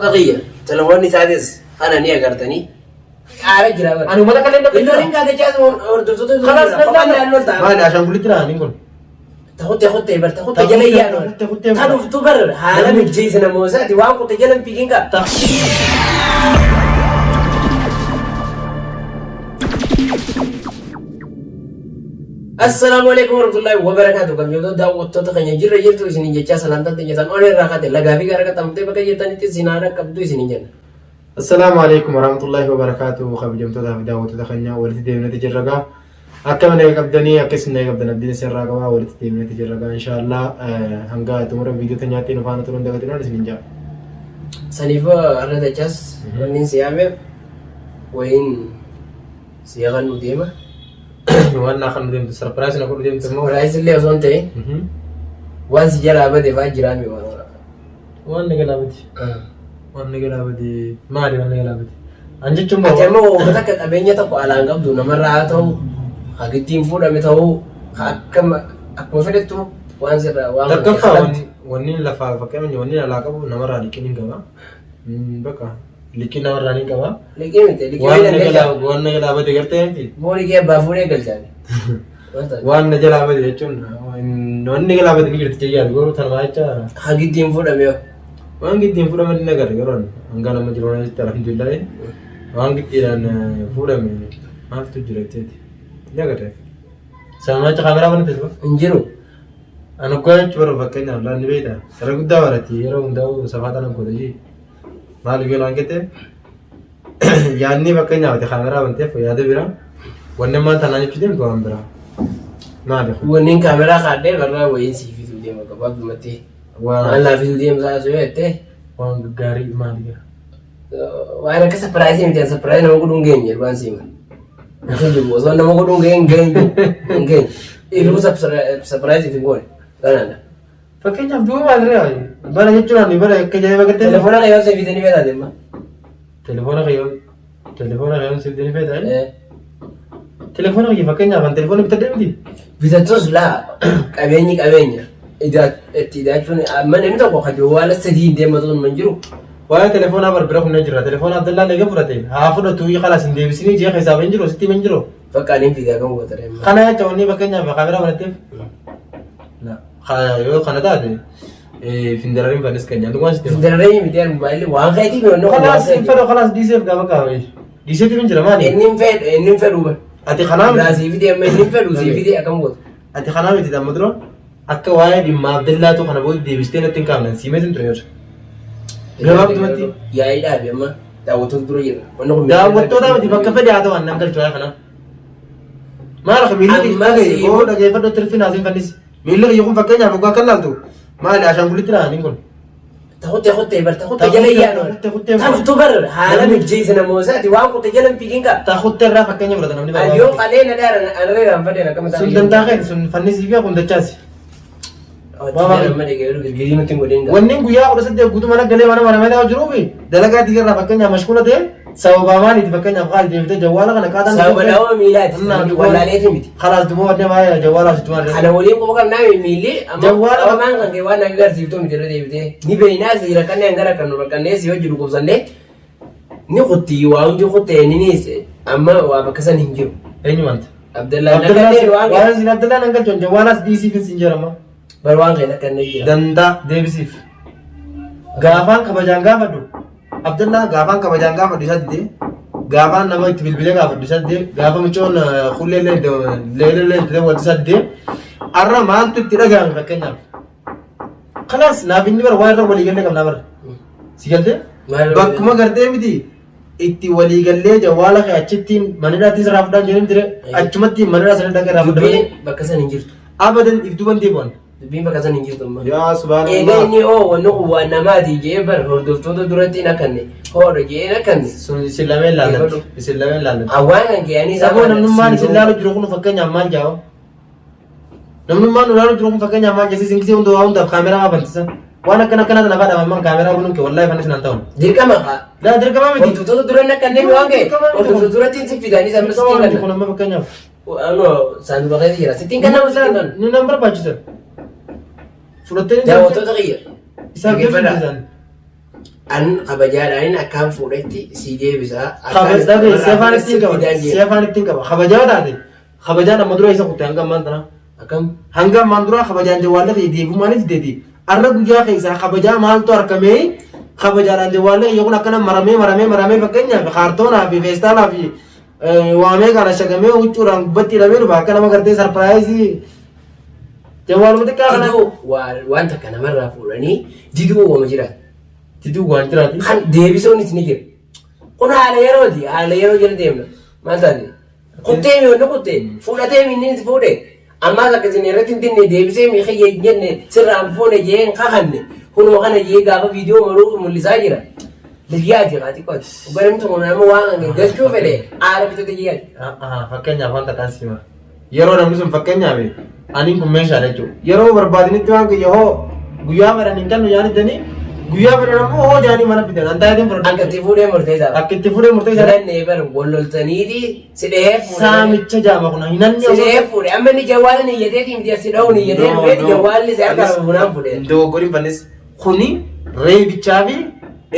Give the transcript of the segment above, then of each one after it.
Kiyya telefoonni isaatis kana ni agartanii. Aara jira bara. Ani uummata kallee Inni waliin kaatachaa hordoftoota Kalaas jira. Kophaan naannoo ta'a. Maali ashaangullitti naan kun? Takutte kutte bar takutte jala yaanu. Takutte kutte. Kan uftu bar haala mijjeessa namoosaati waan kutte jala hin fiigin kaa. Assalaamu alaikum warahmatullahi wabarakatuh. Kabajamtoota daawwattoota keenya jirra jirtu isiniin jechaa salaamtaan teenya san ol irraa kaate lagaa fi gaara qaxxaamurtee bakka jirtanitti isin haadha qabdu isiniin jenna. Assalaamu alaikum warahmatullahi wabarakatuh. Kabajamtootaa fi daawwattoota keenya walitti deemnati jirra gaa. Akka mana qabdanii akka isin qabdan abdiin isin irraa qabaa walitti deemnati jirra gaa inshaallah hanga xumura viidiyoo teenyaatti nu faana turuun dagatinaan isiniin jaa. Saniif har'a dachaas wanni si yaameef wayiin si nu deema. Waan naa kan nu deemtu sarpiraayis na godhu deemtu immoo. Sarpiraayis illee osoo hin ta'in waan si jalaa bade fa'aa jiraame waan. Waan na jalaa bade. Waan na jalaa bade maali waan na jalaa bade? An jechuun Ati ammoo uummata akka qabeenya tokko alaan qabdu namarraa haa ta'u, haa giddiin fuudhame ta'uu, haa akkama akkuma fedhettu waan sirraa waan Takkaffaa wanni lafaa fakkeenya wanni alaa qabu namarraa liqiin hin qaba. Bakka liqii namarraa ni qaba. Liqii miti, liqii Waan wayii na jalaa dandeessaa. waan na jalaa bade gartee miti. Moo liqii abbaa fuudhee galchaani. Waan na jalaa bade jechuun wanni jalaa bade ni jirti jee yaadu garuu tanumaa jecha Haa giddiin fuudhame yoo. waan giddiin fuudhame ni agarre garuu hanga nama jiru waan jetti alhamdulillah waan giddiidhaan fuudhame maaltu jira jetteeti ni agarre. Sanumaa jecha kaameraa banate suba. Hin jiru. Ani oggaa jechuun bara fakkeenyaaf laan ni beekta. Irra guddaa barati yeroo hundaa'u safaa tana godha jee. Maaliif yoo naan jette yaadni fakkeenyaaf ati kaameraa banteef yaada biraa wanni ammaan tanaan jechuu deemtu waan biraa. Maali kun? Wanni kaameraa kaadhee barraa wayiin sii fiduu deema gabaabumatti. Waan Waan naa fiduu deemsaa osoo jettee waan gaarii maali gaa? waan akka sapiraayisii miti sapiraayisii nama godhuun geenye waan siima. Hin jiru osoo nama godhuun geenye hin geenye hin geenye. Ifuu sapiraayisii hin goone. Kanaadha. Fakkeenyaaf duuba maal ree bara jechuun ani bara akka ajaa'iba gartee Telefoona kan yoo sii fidanii feetaa deema. telefoona kiyyoon telefoona kiyyoon siif dini feetaa telefoona kiyya fakkeenyaaf an telefoona bitadhee miti. Bitattus laa qabeenyi qabeenya. Itti hidhachuun amma namni tokko kan jawwaala sadii hin deematu hin jiru. Waa'ee telefoonaa barbira kunneen jira. Telefoona Abdallaan eega fudhate haa fudhatu kalaas hin deebisinii jee keessaa hin jiru sitti hin jiru. Bakka ani hin fidaa kan gootare. Kana jecha wanni fakkeenyaaf kaameraa banatteef. Yoo kana taate findarariin fannis keenya dhugaan sitti hima. Dararee miti ani mobaayilii waan keetii mi wanni kun waan Kalaas hin keetii. fedhu kalaas dhiiseef gaafa kaa'ame. Dhiiseetu hin jira maali? Inni hin fedhu inni hin fedhu bara. Ati kanaa Irraa miti. sii fidee amma inni hin fedhu sii fidee akkam goota. Ati kanaa miti amma dura akka waa'ee dhimma Abdallaatu kana booda deebistee natti hin kaafne siimee sin ture yeroo. Gabaabumatti Yaa'ii dhaabi amma daawwattoota dura jira. Wanni kun daawwattoota miti bakka fedhe haa ta'u annan galchu waa'ee kanaa. Maal akka miilli Amma dhagaye sii- koo dhageeffadhu tirfi naasiin fannisi. Miilli kiyya kun fakkeenyaaf waggaa akka laaltu maali ashaangullitti naan kun. Takutte kutte bar takutte jala yaanu. Takutte kutte Taftu bar haala mijjeessa namoosaati waan kutte jala hin fiigin kaa. Takutte irraa fakkeenya fudhata namni Ani yoo qalee na dhaara anarra hin fadhe akkam ta'a. Sun dantaa keeti sun fannisii fi kun dachaasi. Girgirii nutti hin godhin gaa. Wanni guyyaa 18 guutuu mana galee mana maramee taa'u jiruu fi dalagaa diigarraa fakkeenyaaf mashkuula ta'e sababaa maaliiti fakkeenyaaf qaali deebitee jawwaala kana qaataan. Sababa dhawa miilaati. Wallaaleeti miti. Kalaas duboo wanni maayee jawwaala asitti maal Kana waliin quba qabnaa miilli amma Jawwaala- dhawamaan kan kee waan agarsiiftuu miti irra deebitee. Ni beeknaa si rakkannee hanga rakkannu rakkannee si hojii dhukkubsannee ni kutti waa hundi kuttee ninis amma waa bakka san hin jiru. Eenyu wanta? Abdallaan rakkannee waan Waan isin Abdallaan hanga jiran jawwaalaas dhiisiif hin jedhama. bar waan kee rakkannee jira. Dandaa deebisiif. Gaafaan kabajaan gaafadhu. Abdallaa gaafaan kabajaan gaafadhu isa didee. Gaafaan nama itti bilbilee gaafadhu isa didee. Gaafa mucoon kullee leellee itti wal isa didee. Arra maaltu itti dhagahame fakkeenyaaf. Kalaas naaf inni bara waan irra walii gallee qabnaa bara. Si galtee? Maal Bakkuma gartee miti itti walii gallee jawwaala kee achittiin manidhaatti sirraa fudhaan jedhee miti achumatti manidhaa sana dhaqee irraa fudhan. Dubbiin bakka san hin jirtu. Abadan if duban deebi'an. Dubbiin bakka san hin jirtu amma. Yaa Egaa subhaanallah. inni hoo wanni kun waan namaati jee bar hordoftoota duratti hin akkanne hoodha jee hin akkanne. Sun isin lameen laallatti. Isin lameen laallatti. Awwaan kan kee ani Saboo namnummaan isin laalu jiru kun fakkeenyaaf maal jaa'o? Namnummaan nu laalu jiru kun fakkeenyaaf maal jeessi isin gisee hunda waa hundaaf kaameraa maa bantisan? Waan akkana akkana tana faadha ammaan kaameraa banuun kee wallaahi fannis naan ta'u. Dirqama kaa. Laa dirqama miti. Hordoftoota dura hin akkanne waan ka'e Dirqama miti. hordoftoota duratti hin siffidaanis amma Dirqama sittiin miti kun kanna. amma fakkeenyaaf. Ano saanduqa keessa jira. Sittiin kanna sittiin kanna. Ni nan barbaachisa. Fudhattee ni Daawwattoota kiyya. Isaaf Dhaggeeffadhaa. deebisuu isaan. An kabajaadhaan akkaan fuudhetti si deebisa. Kabajaa si afaan ittiin qaba. Si afaan ittiin qaba. Kabajaa taate kabajaan amma dura isa kutte hanga ammaan tanaa. Akkam? Hanga ammaan duraa kabajaan jawwaallee kiyya deebi'uu maaliif deebi? Arra guyyaa keessaa kabajaa maaltu argamee kabajaadhaan jawwaallee kiyya kun akkana maramee maramee maramee fakkeenyaaf kaartoonaa fi feestaalaa fi waamee kana shagamee huccuudhaan gubbatti hidhamee dhufa akka nama gartee sarpiraayizii jawwaaluma xiqqaa kana. Diduu waan takka namarraa fuudhanii diduu uumama jiraata. Diduu waan jiraati. Kan deebisuunis ni jira. Kun haala yerooti. Haala yeroo jala deemna. Maal taate? Kuttee mi wanni kutte fuudhatee mi inni fuudhe ammaas akka isin irratti hin dinne deebisee mi kiyya hin jenne sirraan fuune jee hin kakanne kunoo kana jee gaafa viidiyoo maruu mul'isaa jira. Liyyaati haa xiqqooti. Dhugaa namni tokko nama waan galchuu fedhe aara bitate jiyyaati. Fakkeenyaaf wanta kan sima. Yeroo namni sun fakkeenyaaf aniin kun meeshaadha jechuudha. Yeroo barbaadanitti waan kiyya hoo guyyaa fedhan hin kennu yaani jedhanii guyyaa fedhan ammoo hoo jaanii mana fidan. An taayitiin fudhadha. Akka itti fuudhee murteessaa. Akka itti fuudhee murteessaa. Filannee bar wal loltaniiti si dhahee fuudhe. Saamicha jaama kun hin Si dhahee fuudhe. Amma inni jawwaala ni iyyateeti miti as si dha'uun iyyatee dhufeeti jawwaalli si harkaa bunaan fuudhe. Dogoggoriin fannis kuni reebichaa fi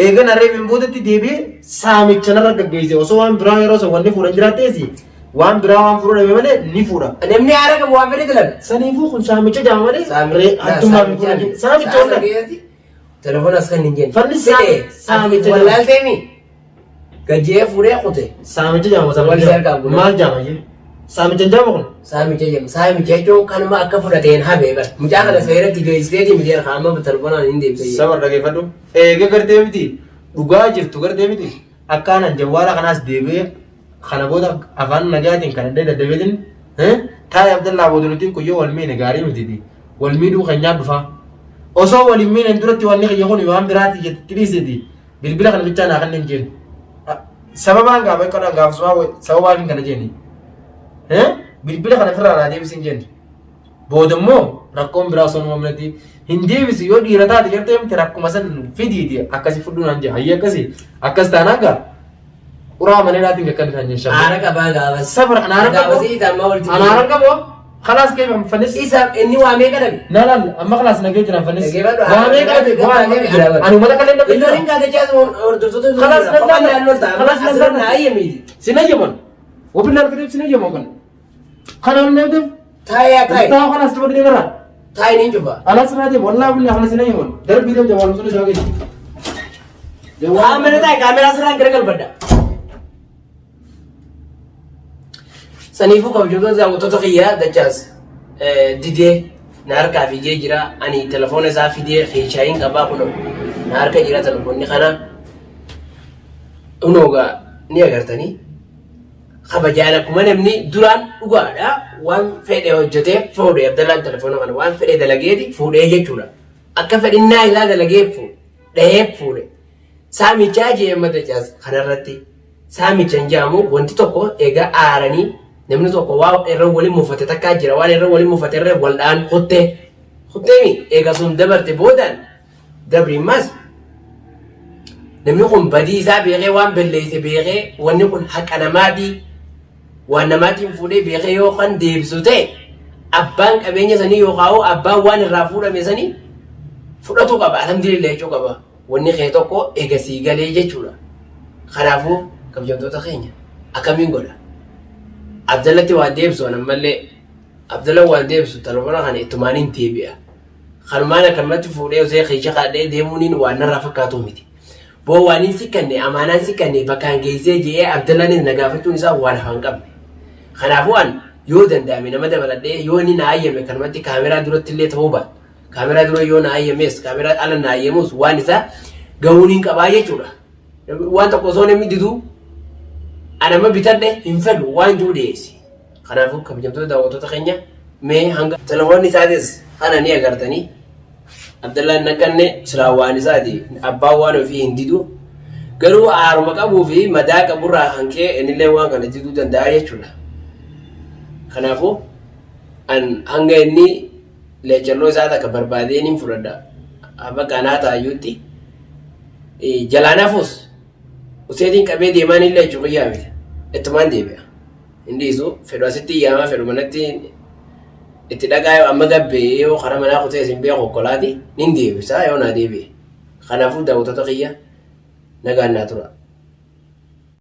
eegana reebin boodatti deebi'ee saamicha narra gaggeesse osoo waan biraa yeroo san wanni fuudhan jiraatteesi waan biraa waan fuudhu dhabe malee ni fuudha. Namni haara qabu waan fedhe dalaga. Saniifuu kun saamicha jaama malee hattummaa fi fuudhan saamicha walla. Telefoon as kan hin jenne. Fanni saamicha jaama. Wallaalteemi. Gajjee fuudhee kute. Saamicha jaama Wal saamicha harkaa jaama. Maal jaama jee? Saamicha hin jaama kun? Saamicha jedhama. Saamicha jechuun kanuma akka fudhateen hafe bara. Mucaa kana seeratti geessiseeti miti harkaa amma telefoonaan hin deebisee. Saba dhageeffadhu. Eega gartee miti dhugaa jirtu gartee miti akkaanan jawwaala kanaas deebi'ee kana booda afaan nagaatiin kan adda daddabeetiin taa'ee Abdallaa booda nutiin kun yoo wal miine gaarii mitiiti. Wal miidhuu keenyaa dhufaa. Osoo wal hin miineen duratti wanni kiyya kun waan biraati jetti dhiisiti. Bilbila kana bichaa naa kanneen jeenu. Sababaan gaafa kadhaan gaafa sumaa sababaan hin kana jeeni. Bilbila kana ofirraa naa deebisi hin jenne. Booda immoo rakkoon biraa osoo hin uumamnetti hin deebisu yoo dhiira taate gartee miti rakkuma san fidiiti akkasi fudhuu naan jee hayyee akkasi akkas taanaan gaa uraa maneedhaatiin akkan isaan jee shabba. Aara qabaa gaafas. Sabra anaaran qabu. Gaafas hiita amma walitti. Anaaran qabu. Kalaas kee fannis. Isa inni waa meeqa dhabe? Na laal amma kalaas nagee jiran fannis. Dhageeffadhu. Waa meeqa dhabe waa ani uummata kallee dhabe. Inni waliin kaatachaa hordoftoota. Kalaas nan laala. Kalaas nan Asirra laala. naa ayyamiiti. Sin ayyaman. Wabillaal kadheef sin ayyaman kan. Kana namni dhabdeef. Taayaa taayi. Taa kalaas tuba deemarraa. Taayi ni cufa. Alas irraa deema wallaahi billahi kana sin ayyaman. Darbii deemte waan sun isaa keessa. Kaamera taayi kaameraa sirraan gara galfadha. Saniifuu kabajamtoota daawwattoota kiyyaa dachaas didee na harkaa fidee jira. Ani telefoona isaa fidee keeshaayin qabaa kunoo na harka jira telefoonni kana. Kunoo ni agartanii. Kabajaan akkuma namni duraan dhugaadha waan fedhe hojjetee fuudhe Abdallaan telefoona kana waan fedhe dalageeti fuudhee jechuudha. Akka fedhinnaa isaa dalagee fuudhe dhahee fuudhe. Saamichaa jee amma dachaas kanarratti saamicha hin jedhamu wanti tokko egaa aaranii namni tokko waa irra waliin mufate takkaa jira waan irra waliin mufate irra wal dha'an kuttee kutteemi egaa sun dabarte boodaan Dabrimmas namni kun badii isaa beekee waan balleesse beekee wanni kun haqa namaatii waan namaatiin fuudhee beekee yoo kan deebisu ta'e abbaan qabeenya sanii yookaan abbaan waan irraa fuudhame sanii fudhatu qaba alhamdulillah jechuu qaba wanni kee tokko egasii galee jechuudha. Kanaafuu kabajamtoota keenya akkamiin godha? Abdallatti waan deebisu an ammallee Abdalla waan deebisu telefoona kana ittumaan hin deebi'a. Kanumaan akkanumatti fuudhee osoo keessa kaadhee deemuuniin waan narraa fakkaatu miti. Boo waan hin sikkanne amaanaan sikkanne bakkaan geessee je'ee Abdallaanis na gaafachuun isaa waan hafa hin qabne. Kanaafuu an yoo danda'ame nama dabaladhee yoo inni na hayyame kanumatti kaameraa duratti illee ta'uu baatu. Kaameraa dura yoo na hayyames kaameraa ala na hayyamus waan isaa gahuun hin qabaa jechuudha. Waan tokko osoo namni diduu an amma bitadhe hin fedhu waan jiru dhiyeessi. Kanaafuu kabajamtoota daawwattoota keenya mee hanga telefoonni isaatis kana ni agartanii Abdallaan naqanne silaa waan isaati abbaan waan ofii hin didu garuu aaruma qabuu fi madaa qaburraa kan ka'e innillee waan kana diduu danda'a jechuudha. Kanaafuu an hanga inni leecalloo isaa takka barbaadee niin fudhadha. Bakka anaa taayyuutti jalaan hafuus useetiin qabee deemaan illee jechuu kiyyaa miti. Ittumaan deebi'a. Hin dhiisu. Fedhu asitti yaamaa fedhu manatti itti dhaqaa yoo amma gabbee yoo karaa manaa kutee isin beeku okkolaati nin deebisa yoo naa deebi'e. Kanaafuu daawwattoota kiyya, nagaan naa tura.